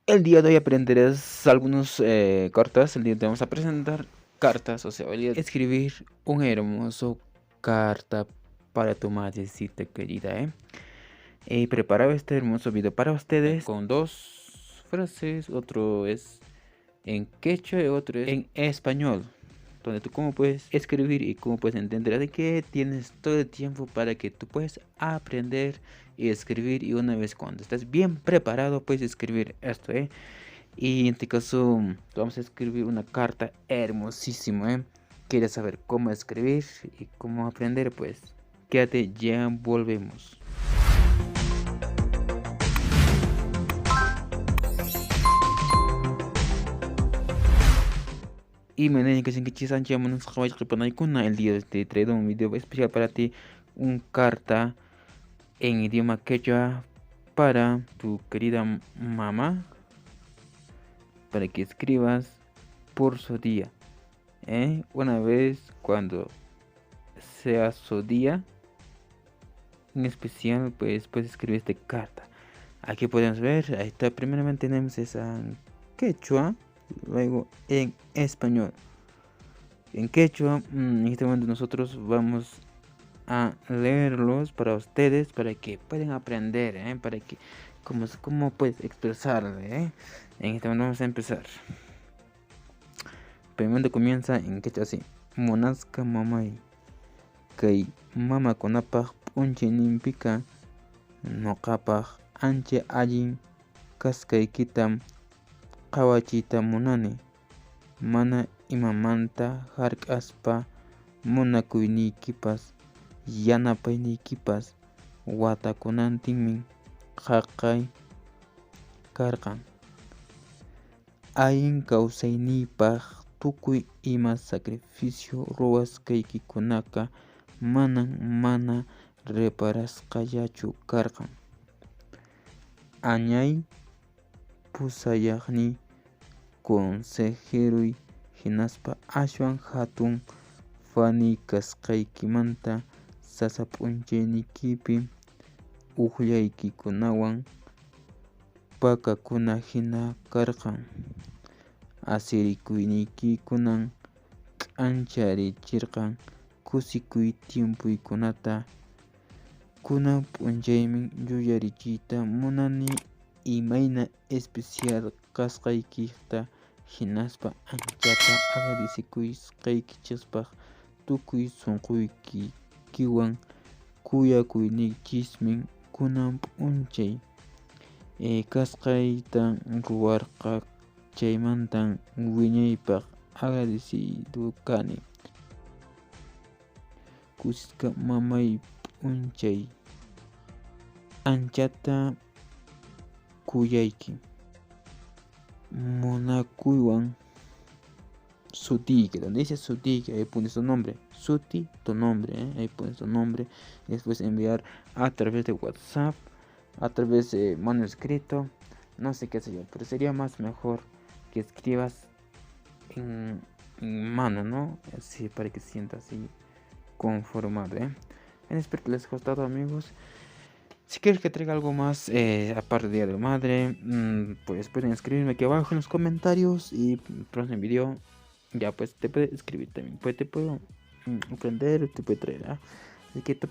El día de hoy aprenderás algunas cartas. El día de hoy vamos a presentar cartas, o sea, hoy día escribir un hermoso carta para tu madrecita querida, ¿eh? He preparado este hermoso video para ustedes con dos frases, otro es en quechua y otro es en español, donde tú cómo puedes escribir y cómo puedes entender de que tienes todo el tiempo para que tú puedes aprender y escribir, y una vez cuando estés bien preparado puedes escribir esto, ¿eh? Y en este caso vamos a escribir una carta hermosísima, ¿eh? ¿Quieres saber cómo escribir y cómo aprender? Pues quédate, ya volvemos. Y me que el día de hoy traigo un video especial para ti, un carta en idioma quechua para tu querida mamá, para que escribas por su día, ¿eh? Una vez cuando sea su día en especial, pues puedes escribir esta carta. Aquí podemos ver, ahí está, primeramente tenemos esa quechua, luego en español. En quechua, en este momento nosotros vamos a leerlos para ustedes, para que puedan aprender, ¿eh? Para que cómo puedes expresarle, ¿eh? En este momento vamos a empezar. Primero comienza en quechua así: Monasca mamay, kay mama kunapaq p'unchayninpiqa nuqapaq ancha allin kasqaykitam qhawachiyta munani, mana imamanta hark'aspa munakuyniykipas yanapayniykipas watakunantinmi qaqay karqan. Allin kawsayniypaq tukuy ima sacrificio ruwasqaykikunaqa manan mana reparasqallachu karqan. Añay pusayaqniy consejeroy hinaspa ashwan hatun faniy kasqaykimanta sasa p'unchayniykipi uqllaykikunawan pakakuna hina karqan. Asirikuyniykikunan k'ancharichirqan kusikuy tiempuykunata. Kunan p'unchaymi yuyarichiyta munani imayna especial kasqaykita hinaspa anchata agradecekusqaykichispaq tukuy sunquykiwan kuyakuyniykichismi kunan p'unchay kasqayta ruwarqa, chaymantan wiñaypaq agradecido kani. Kusisqa mamay p'unchay, anchata kuyayki, munakuywan sutiyki. Donde dice sutiyki, ahí pones tu nombre, suti, tu nombre, ¿eh? Ahí pones tu nombre. Después enviar a través de WhatsApp, a través de manuscrito, no sé qué sé yo, pero sería más mejor que escribas en mano, ¿no? Así para que se sienta así conformado, ¿eh? Espero que les haya gustado, amigos. Si quieres que traiga algo más, aparte de Día de la Madre, pues pueden escribirme aquí abajo en los comentarios. Y próximo video, ya pues te puede escribir también, pues te puedo aprender, te puede traer, ¿eh? Así que te.